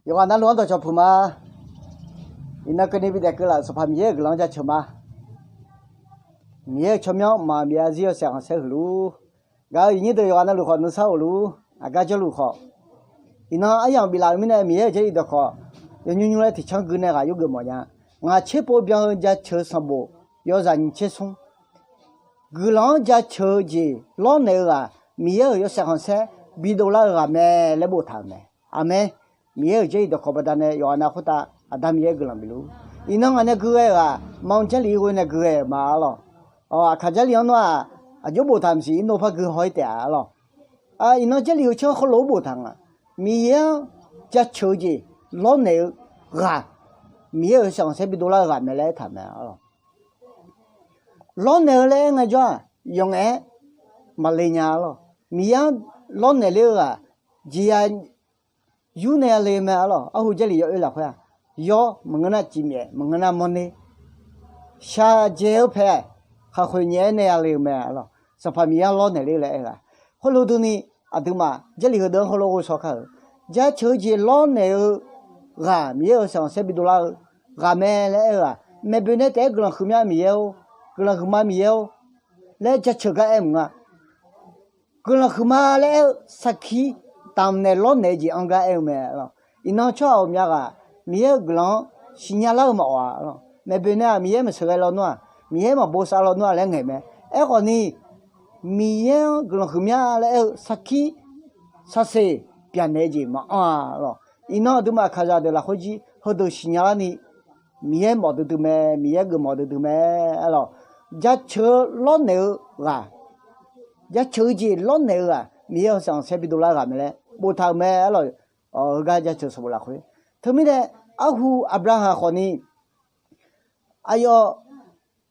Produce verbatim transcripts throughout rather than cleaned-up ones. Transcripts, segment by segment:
Yawqghaq navluf-anr dawqcawq puq ma. Iqnan keuvni bidaef keuvlaf-euq Sanqpaq Miqyaer-euq guiqlanq-anr jaceuq ma. Miqyaer-euq tsawrmyanr mqmaq maqbyav zarzir yawshaef khanqsaer huiq luf. Gaq-euq iqnyir deuq yawqghaq navluf khawf nuisar of luf. Aqgar jawrluf khawf, iqnan aryamq biflaf-euq mirnae Miqyaer-euq Jarlif dawqkawq yawnymr nymr laer tiqcanr gui nae ghaq yurgeuf mawf nya. Ngaq tserpov byan-eu jaceuq-eu sanqbof yawzaq nyiq tser smr. Guiqlanq-anr jaceuq-eu jeq lawrnaeq-eu ghaq, Miqyaer-euq yawshaef khanqsaer bidov lar-eu ghaq mae laer boftaq-euq mae. Aqmeq. Miqyaer-euq Jarlif dawqkawq baqdanae yawqghaq nav khoertav Aqda Miqyaer guiqlanq bif luf. Iqnan ngaq nae gui ghae-euq ghaq, Manq Jarlif ghoe nae gui ghae-euq ma arlawq. Aqkaq Jarlif-anr nar-aq, aqjox boftaq maqsiq, irnov par gui haw-ir taef-a arlawq. Iqnan Jarlif heu canr heulof-aer boftaq nga. Miqyaer-anr jaceuq-eu jeq lawrnaeq-eu ghaq, Miqyaer-euq yawshaef khanqsaer bidov lar-eu ghaq mae laer aertaq mae arlawq. Lawrnaeq-eu laer aer ngaejawr-aq, yawf ngaef-aer maqle nya arlawq. Miqyaer-anr lawrnaeq ler-eu ghaq, jeqya yur nae ya le-eu mae arlawq. Arhu Jarlif yawoer lafkhoer-aq, yawr maqngeur nar cifmyaef, maqngeur nar mawrner, shaqjaeq-eu paeq khaqkhoeq nyaef-aer nae ya le-eu mae arlawq. Sanqpaq Miqyaer-anr lawrnaeq ler-eu laer aer ghaq. Khoerlof durni, aqduimaf Jarlif heudeuq-anr heulof ghovshaw kar-euq, jaceuq-eu jeq lawrnaeq-eu ghaq, Miqyaer-euq yawshaef khanqsaer bidov lar-eu ghaq mae laer aer-eu ghaq, maeqboeq nae taef-aer guiqlanq huiqmya Miqyaer-or, guiqlanq huiqma Miqyaer-or laer jaceuq gar aer mq nga. Guiqlanq huiqma laer aer-eu sarkir damqnaeq lawrnaeq-eu jeq-anr gar aer-eu mae arlawq. Iqnan tsawrhaq ghawqmya ghaq Miqyaer-euq guiqlanq-anr siqnya lar-eu maqawf-a arlawq. Maeqboeq nae-aq Miqyaer maqsheuqghae lawnmr-aq, Miqyaer maqbo sav lawnmr-aq laer ngaeq mae. Aerkhawf ni, Miqyaer-anr guiqlanq huiqmya laer aer-eu sarkir sarseq byaqnaeq-eu jeq maqanr-a arlawq. Iqnan aqduimaf kaqzaq deuq lafkhoer jir heudeuq siqnya larni, Miqyaer mawf duidui mae, Miqyaer geufmawf duidui mae arlawq. Jaceuq-eu lawrnaeq-eu ghaq, jaceuq-eu jeq lawrnaeq-eu ghaq, Miqyaer-euq yawshaef khanqsaer bidov lar-eu ghaq mae laer boftaq-euq mae arlawq. Heugar jaceuq sanqbof lafkhoer, teumirnae arhu Aqbyaqhaq khawfni, aqyawf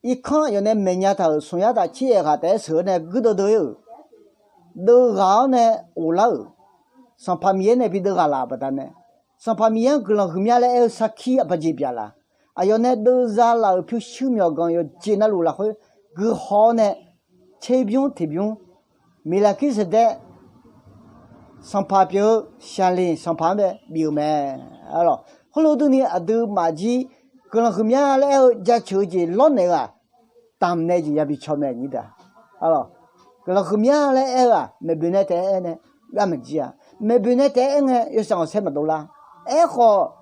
irkanr aqyawf nae maeqnya taq-euq smq yar taf tser yaef ghaq taef-aer sheuq-eu nae guirdeuv deuv-ir-euq, deuv ghaq-awr nae ghoflar-euq, Sanqpaq Miqyaer nae bideuv ghaq laf baqdanae, Sanqpaq Miqyaer-anr guiqlanq huiqmya laer aer-eu sarkir aqpaq jeq byaqlaf, aqyawf nae deuvza laf-euq pyurshuir myawqganq yawqjeq navluf lafkhoer guihaw-awr nae, tserbymr tiqbymr Miqlaqkirseqdaev sanqpaq pyeuf-eu Shaqleq sanqpaq-anr bae bif-euq mae arlawq. Khoerlof durni aqduimaf jir guiqlanq huiqmya laer aer-eu jaceuq-eu jeq lawrnaeq-eu-aq, damqnaeq jeq yabi caw mae nyir da. Arlawq, guiqlanq huiqmya laer aer-eu-aq maeqboeq nae taef-aer aer nae gar maqjir-a. Maeqboeq nae taef-aer aer ngae yawshaef khanqsaer maqdov lar. Aerkhawf,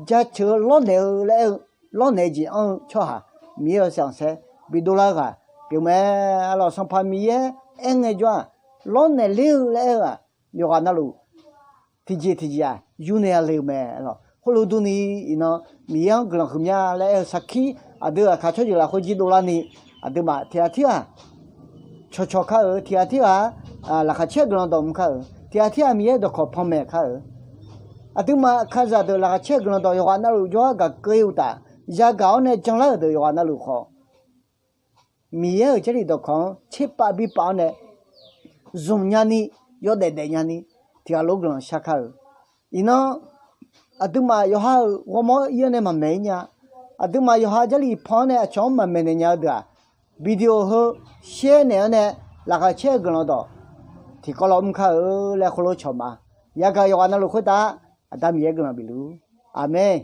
jaceuq-eu lawrnaeq-eu laer aer-eu, lawrnaeq-eu jeq anr-eu tsawrhaq, Miqyaer-euq yawshaef khanqsaer bidov lar-eu ghaq pyeuf mae. Arlawq, Sanqpaq Miqyaer aer ngaejawr-aq, lawrnaeq ler-eu laer aer-eu-aq, yawqghaq navluf tiqjeq tiqjeq-aq yur nae ya le-eu mae. Arlawq, khoerlof durni, iqnan Miqyaer-anr guiqlanq huiqmya laer aer-eu sarkir aqdui aqkaq tsawrjeuq lafkhoer jir dovlarni, aqduimaf tiqghaq tirghaq cawqcawq kar-eu, tiqghaq tirghaq laqkhaq caer-eu guiqlanq dawq mr kar-eu, tiqghaq tirghaq Miqyaer dawqkawq panmaeq kar-eu, aqduimaf kalizaq deuq laqkhaq caer-eu guiqlanq dawq yawqghaq navluf jawrgar gaq keuv-ir uqtaf, yagaq-awr nae janlar-euq deuq yawqghaq navluf khawf, Miqyaer-euq Jarlif dawqkawq-anr tserpav birpav-awr nae zmq nyani, yawdaef daef nyani, tiqghaq lof guiqlanq shar kar-eu. Iqnan aqduimaf yawqha-euq ghawrmawr ir-awr nae maqmaeq-ir nya. Aqduimaf yawqha Jarlif pan-awr nae aqcawq-anr maqmaeq naeq nya-eu deuq-aq, video heu share naeq-awr nae laqkhaq caer-eu guiqlanq dawq tiqkawv lawr mr kar-eu laer khoerlof cawq ma. Yagaq yawqghaq navluf khoertav Aqda Miqyaer guiqlanq bif luf-ur. Aqmeq.